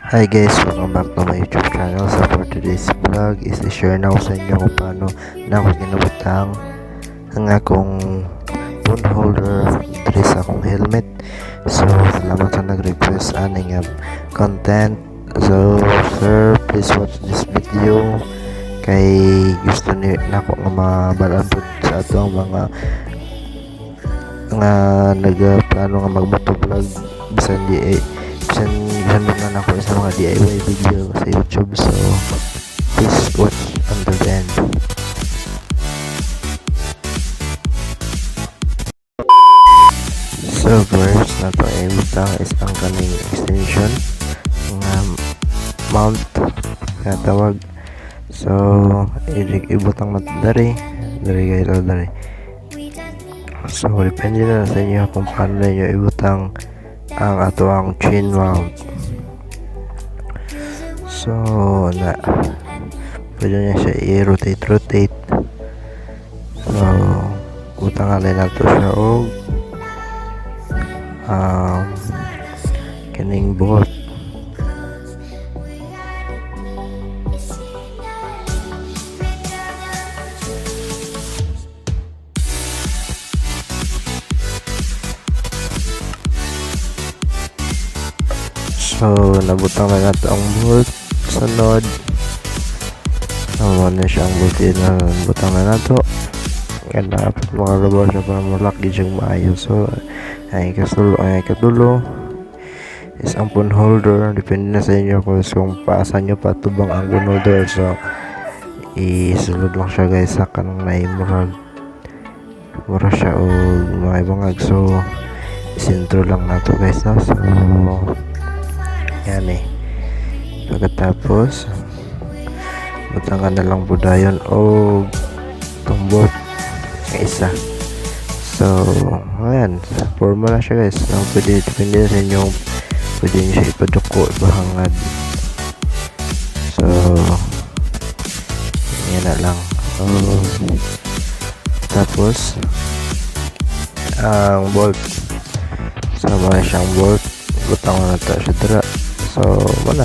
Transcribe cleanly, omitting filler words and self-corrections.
Hi guys, welcome back to my YouTube channel. So for today's vlog is i-share na ko sa inyo kung paano na ako ginabutang ang akong phone holder diri sa akong helmet. So salamat sa nag-request ani nga content. So sir, please watch this video kay gusto ni nako nga mabalaan pud sa ato ang mga nga nagaplano nga mag-motovlog bisan di eh, bisan bisan na nako sa mga DIY video sa YouTube. So please watch until the end. So first na to ay butang is ang kaning extension nga mount nga tawag. So ibutang na to diri diri guys, oh, diri. So depende na sa inyo kung paano ninyo ibutang ang ato ang chin mount. So na pwede niya siya i-rotate rotate. So butangan na nato siya og kining bolt. So nabutang na nato ang bolt. Sunod amo na siya ang bolt na butang na nato kaya dapat makalabaw siya para malak di siyang maayo. So ang ikasulo, ang ikatulo is ang phone holder. Depende na sa inyo kung paasa nyo patubang ang phone holder. So isulod lang siya guys sa kanang naay murag mura siya o mga ibangag. So isentro lang nato guys, no? So yan eh. Pagkatapos butangan na lang po dayon og tumbot ng isa. So ayan, forma na siya guys. So, pwede, depende sa inyo, pwede nyo siya ipaduko, ipahangad. So yan na lang. So, tapos ang bolt. So mga siyang bolt, butang na to siya dira. So wala.